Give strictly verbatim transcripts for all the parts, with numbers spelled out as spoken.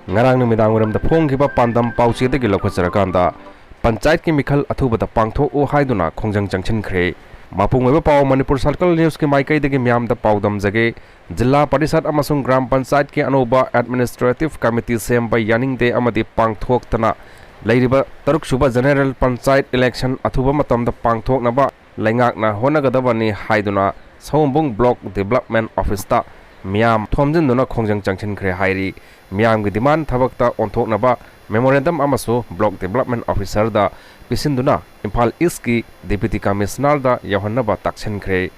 ꯉꯔꯥꯡ ꯅꯨꯃꯤꯗꯥꯡ ꯋꯥꯏꯔꯝꯗ ꯐꯣꯡꯈꯤꯕ ꯄꯥꯟꯗꯝ ꯄꯥꯎꯆꯦꯗꯒꯤ ꯂꯧꯈꯠꯆꯔꯀꯥꯟꯗ, ꯄꯟꯆꯥꯌꯠꯀꯤ ꯃꯤꯈꯜ ꯑꯊꯨꯕꯗ ꯄꯥꯡꯊꯣꯛꯎ ꯍꯥꯏꯗꯨꯅ ꯈꯣꯡꯖꯪ ꯆꯪꯁꯤꯟꯈ꯭ꯔꯦ꯫ ꯃꯄꯨꯡ ꯑꯣꯏꯕ ꯄꯥꯎ ꯃꯅꯤꯄꯨꯔ ꯁꯔꯀꯜ ꯅ꯭ꯌꯨꯁꯀꯤ ꯃꯥꯏꯀꯩꯗꯒꯤ ꯃꯤꯌꯥꯝꯗ ꯄꯥꯎꯗꯝꯖꯒꯦ꯫ ꯖꯤꯂꯥ ꯄꯔꯤꯁꯠ ꯑꯃꯁꯨꯡ ꯒ꯭ꯔꯥꯝ ꯄꯟꯆꯥꯌꯠꯀꯤ ꯑꯅꯧꯕ ꯑꯦꯗꯃꯤꯅꯤꯁꯇ꯭ꯔꯦꯇꯤꯚ ꯀꯃꯤꯇꯤ ꯁꯦꯝꯕ ꯌꯥꯅꯤꯡꯗꯦ ꯑꯃꯗꯤ ꯄꯥꯡꯊꯣꯛꯇꯅ ꯂꯩꯔꯤꯕ ꯇꯔꯨꯛꯁꯨꯕ ꯖꯦꯅꯦꯔꯦꯜ ꯄꯟꯆꯥꯌꯠ ꯏꯂꯦꯛꯁꯟ ꯑꯊꯨꯕ ꯃꯇꯝꯗ ꯄꯥꯡꯊꯣꯛꯅꯕ ꯂꯩꯉꯥꯛꯅ ꯍꯣꯠꯅꯒꯗꯕꯅꯤ ꯍꯥꯏꯗꯨꯅ ꯁꯑꯣꯝꯕꯨꯡ ꯕ꯭ꯂꯣꯛ ꯗꯤꯕ꯭ꯂꯞꯃꯦꯟ ꯑꯣꯐꯤꯁꯇ ꯃꯤꯌꯥꯝ ꯊꯣꯝꯖꯤꯟꯗꯨꯅ ꯈꯣꯡꯖꯪ ꯆꯪꯁꯤꯟꯈ꯭ꯔꯦ ꯍꯥꯏꯔꯤ꯫ ꯃꯤꯌꯥꯝꯒꯤ ꯗꯤꯃꯥꯟ ꯊꯕꯛꯇ ꯑꯣꯟꯊꯣꯛꯅꯕ ꯃꯦꯃꯣꯔꯦꯟꯗꯝ ꯑꯃꯁꯨ ꯕ꯭ꯂꯣꯛ ꯗꯤꯕ꯭ꯂꯞꯃꯦꯟ ꯑꯣꯐꯤꯁꯔꯗ ꯄꯤꯁꯤꯟꯗꯨꯅ ꯏꯝꯐꯥꯜ ꯏꯁꯀꯤ ꯗꯤꯄ꯭ꯌꯨꯇꯤ ꯀꯃꯤꯁꯅꯔꯗ ꯌꯧꯍꯟꯅꯕ ꯇꯥꯛꯁꯤꯟꯈ꯭ꯔꯦ꯫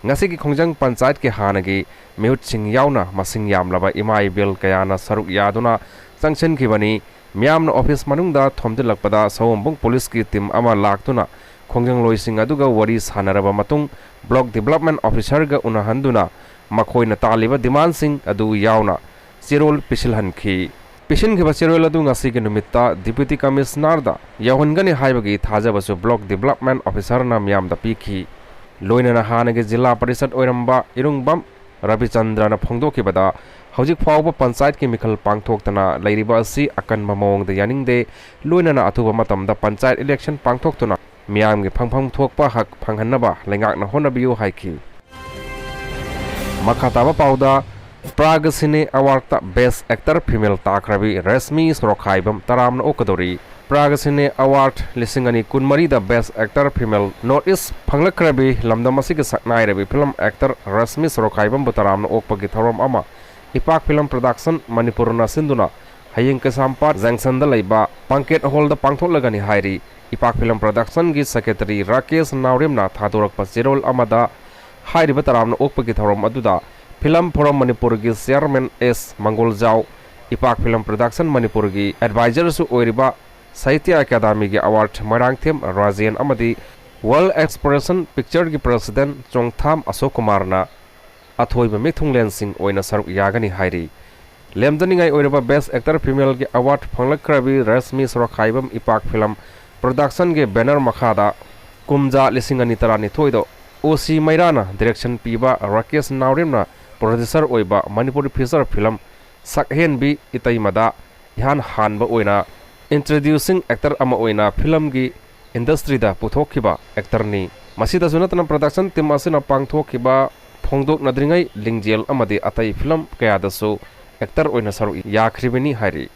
ꯉꯁꯤꯒꯤ ꯈꯣꯡꯖꯪ ꯄꯟꯆꯥꯌꯠꯀꯤ ꯍꯥꯟꯅꯒꯤ ꯃꯤꯍꯨꯠꯁꯤꯡ ꯌꯥꯎꯅ ꯃꯁꯤꯡ ꯌꯥꯝꯂꯕ ꯏꯃꯥ ꯏꯕꯦꯜ ꯀꯌꯥꯅ ꯁꯔꯨꯛ ꯌꯥꯗꯨꯅ ꯆꯪꯁꯤꯟꯈꯤꯕꯅꯤ꯫ ꯃꯤꯌꯥꯝꯅ ꯑꯣꯐꯤꯁ ꯃꯅꯨꯡꯗ ꯊꯣꯝꯖꯤꯜꯂꯛꯄꯗ ꯁꯑꯣꯝꯕꯨꯡ ꯄꯨꯂꯤꯁꯀꯤ ꯇꯤꯝ ꯑꯃ ꯂꯥꯛꯇꯨꯅ ꯈꯣꯡꯖꯪꯂꯣꯏꯁꯤꯡ ꯑꯗꯨꯒ ꯋꯥꯔꯤ ꯁꯥꯟꯅꯔꯕ ꯃꯇꯨꯡ ꯕ꯭ꯂꯣꯛ ꯗꯤꯕ꯭ꯂꯞꯃꯦꯟ ꯑꯣꯐꯤꯁꯔꯒ ꯎꯅꯍꯟꯗꯨꯅ ꯃꯈꯣꯏꯅ ꯇꯥꯜꯂꯤꯕ ꯗꯤꯃꯥꯟꯁꯤꯡ ꯑꯗꯨ ꯌꯥꯎꯅ ꯆꯦꯔꯣꯜ ꯄꯤꯁꯤꯜꯍꯟꯈꯤ꯫ ꯄꯤꯁꯤꯟꯈꯤꯕ ꯆꯦꯔꯣꯜ ꯑꯗꯨ ꯉꯁꯤꯒꯤ ꯅꯨꯃꯤꯠꯇ ꯗꯤꯄ꯭ꯌꯨꯇꯤ ꯀꯃꯤꯁꯅꯔꯗ ꯌꯧꯍꯟꯒꯅꯤ ꯍꯥꯏꯕꯒꯤ ꯊꯥꯖꯕꯁꯨ ꯕ꯭ꯂꯣꯛ ꯗꯤꯕ꯭ꯂꯞꯃꯦꯟ ꯑꯣꯐꯤꯁꯔꯅ ꯃꯤꯌꯥꯝꯗ ꯄꯤꯈꯤ꯫ ꯂꯣꯏꯅꯅ ꯍꯥꯟꯅꯒꯤ ꯖꯤꯂꯥ ꯄꯔꯤꯁꯠ ꯑꯣꯏꯔꯝꯕ ꯏꯔꯨꯡꯕꯝ ꯔꯕꯤꯆꯟꯗ꯭ꯔꯅ ꯐꯣꯡꯗꯣꯛꯈꯤꯕꯗ, ꯍꯧꯖꯤꯛ ꯐꯥꯎꯕ ꯄꯟꯆꯥꯌꯠꯀꯤ ꯃꯤꯈꯜ ꯄꯥꯡꯊꯣꯛꯇꯅ ꯂꯩꯔꯤꯕ ꯑꯁꯤ ꯑꯀꯟꯕ ꯃꯑꯣꯡꯗ ꯌꯥꯅꯤꯡꯗꯦ꯫ ꯂꯣꯏꯅꯅ ꯑꯊꯨꯕ ꯃꯇꯝꯗ ꯄꯟꯆꯥꯌꯠ ꯏꯂꯦꯛꯁꯟ ꯄꯥꯡꯊꯣꯛꯇꯨꯅ ꯃꯤꯌꯥꯝꯒꯤ ꯐꯪꯐꯝ ꯊꯣꯛꯄ ꯍꯛ ꯐꯪꯍꯟꯅꯕ ꯂꯩꯉꯥꯛꯅ ꯍꯣꯠꯅꯕꯤꯌꯨ ꯍꯥꯏꯈꯤ꯫ ꯃꯈꯥ ꯇꯥꯕ ꯄꯥꯎꯗ, ꯄ꯭ꯔꯥꯒ ꯁꯤꯅꯦ ꯑꯦꯋꯥꯔꯗꯇ ꯕꯦꯁ ꯑꯦꯛꯇꯔ ꯐꯤꯃꯦꯜ ꯇꯥꯈ꯭ꯔꯕꯤ ꯔꯦꯁꯃꯤ ꯁꯣꯔꯣꯈꯥꯏꯕꯝ ꯇꯔꯥꯝꯅ ꯑꯣꯛꯀꯗꯧꯔꯤ꯫ ꯄ꯭ꯔꯥꯒ ꯁꯤꯅꯦ ꯑꯦꯋꯥꯔꯗ ꯂꯤꯁꯤꯡ ꯑꯅꯤ ꯀꯨꯟꯃꯔꯤꯗ ꯕꯦꯁ ꯑꯦꯛꯇꯔ ꯐꯤꯃꯦꯜ ꯅꯣꯔꯠ ꯏꯁ ꯐꯪꯂꯛꯈ꯭ꯔꯕꯤ ꯂꯝꯗꯝ ꯑꯁꯤꯒꯤ ꯁꯛꯅꯥꯏꯔꯕꯤ ꯐꯤꯂꯝ ꯑꯦꯛꯇꯔ ꯔꯦꯁꯃꯤ ꯁꯣꯔꯣꯈꯥꯏꯕꯝꯕꯨ ꯇꯔꯥꯝꯅ ꯑꯣꯛꯄꯒꯤ ꯊꯧꯔꯝ ꯑꯃ ꯏꯄꯥꯛ ꯐꯤꯂꯝ ꯄ꯭ꯔꯗꯛꯁꯟ ꯃꯅꯤꯄꯨꯔꯅ ꯁꯤꯟꯗꯨꯅ ꯍꯌꯦꯡ ꯀꯩꯁꯥꯝꯄꯥꯠ ꯖꯪꯁꯟꯗ ꯂꯩꯕ ꯄꯥꯡꯀꯦꯠ ꯍꯣꯜꯗ ꯄꯥꯡꯊꯣꯛꯂꯒꯅꯤ ꯍꯥꯏꯔꯤ꯫ ꯏꯄꯥꯛ ꯐꯤꯂꯝ ꯄ꯭ꯔꯗꯛꯁꯟꯒꯤ ꯁꯦꯀ꯭ꯔꯦꯇꯔꯤ ꯔꯥꯀꯦꯁ ꯅꯥꯎꯔꯦꯝꯅ ꯊꯥꯗꯣꯔꯛꯄ ꯆꯦꯔꯣꯜ ꯑꯃꯗ, ꯍꯥꯏꯔꯤꯕ ꯇꯔꯥꯝꯅ ꯑꯣꯛꯄꯒꯤ ꯊꯧꯔꯝ ꯑꯗꯨꯗ ꯐꯤꯂꯝ ꯐꯣꯔꯝ ꯃꯅꯤꯄꯨꯔꯒꯤ ꯆꯤꯌꯥꯔꯃꯦꯟ ꯑꯦꯁ ꯃꯪꯒꯣꯜꯖꯥꯎ, ꯏꯄꯥꯛ ꯐꯤꯂꯝ ꯄ꯭ꯔꯗꯛꯁꯟ ꯃꯅꯤꯄꯨꯔꯒꯤ ꯑꯦꯗꯚꯥꯏꯖꯔꯁꯨ ꯑꯣꯏꯔꯤꯕ ꯁꯥꯍꯤꯇ꯭ꯌ ꯑꯦꯀꯥꯗꯃꯤꯒꯤ ꯑꯦꯋꯥꯔꯗ ꯃꯣꯏꯔꯥꯡꯊꯦꯝ ꯔꯥꯖꯦꯟ ꯑꯃꯗꯤ ꯋꯥꯔꯜꯗ ꯑꯦꯛꯁꯄ꯭ꯔꯦꯁꯟ ꯄꯤꯛꯆꯔꯒꯤ ꯄ꯭ꯔꯁꯤꯗꯦꯟꯠ ꯆꯣꯡꯊꯥꯝ ꯑꯁꯣꯛ ꯀꯨꯃꯥꯔꯅ ꯑꯊꯣꯏꯕ ꯃꯤꯊꯨꯡꯂꯦꯟꯁꯤꯡ ꯑꯣꯏꯅ ꯁꯔꯨꯛ ꯌꯥꯒꯅꯤ ꯍꯥꯏꯔꯤ꯫ ꯂꯦꯝꯖꯅꯤꯡꯉꯥꯏ ꯑꯣꯏꯔꯕ ꯕꯦꯁ actor ꯐꯤꯃꯦꯜꯒꯤ award ꯐꯪꯂꯛꯈ꯭ꯔꯕꯤ Rashmi ꯁꯣꯔꯣꯈꯥꯏꯕꯝ ꯏꯄꯥꯛ film ꯄ꯭ꯔꯗꯛꯁꯟꯒꯤ banner ꯃꯈꯥꯗ ꯀꯨꯝꯖꯥ ꯂꯤꯁꯤꯡ ꯑꯅꯤ ꯇꯔꯥꯅꯤꯊꯣꯏꯗ ꯑꯣ ꯁꯤ ꯃꯩꯔꯥꯅ ꯗꯤꯔꯦꯛꯁꯟ ꯄꯤꯕ, ꯔꯥꯀꯦꯁ ꯅꯥꯎꯔꯦꯝꯅ ꯄ꯭ꯔꯣꯗ꯭ꯌꯨꯁꯔ ꯑꯣꯏꯕ ꯃꯅꯤꯄꯨꯔꯤ ꯐꯤꯆꯔ ꯐꯤꯂꯝ ꯁꯛꯍꯦꯟꯕꯤ ꯏꯇꯩꯃꯗ ꯏꯍꯥꯟ ꯍꯥꯟꯕ ꯑꯣꯏꯅ introducing actor ꯑꯃ ꯑꯣꯏꯅ ꯐꯤꯂꯝꯒꯤ industryꯗ ꯄꯨꯊꯣꯛꯈꯤꯕ actorꯅꯤ꯫ ꯃꯁꯤꯗꯁꯨ ꯅꯠꯇꯅ production team ꯑꯁꯤꯅ ꯄꯥꯡꯊꯣꯛꯈꯤꯕ ꯐꯣꯡꯗꯣꯛꯅꯗ꯭ꯔꯤꯉꯩ ꯂꯤꯡꯖꯦꯜ ꯑꯃꯗꯤ ꯑꯇꯩ ꯐꯤꯂꯝ ꯀꯌꯥꯗꯁꯨ actor ꯑꯣꯏꯅ ꯁꯔꯨꯛ ꯌꯥꯈ꯭ꯔꯤꯕꯅꯤ ꯍꯥꯏꯔꯤ꯫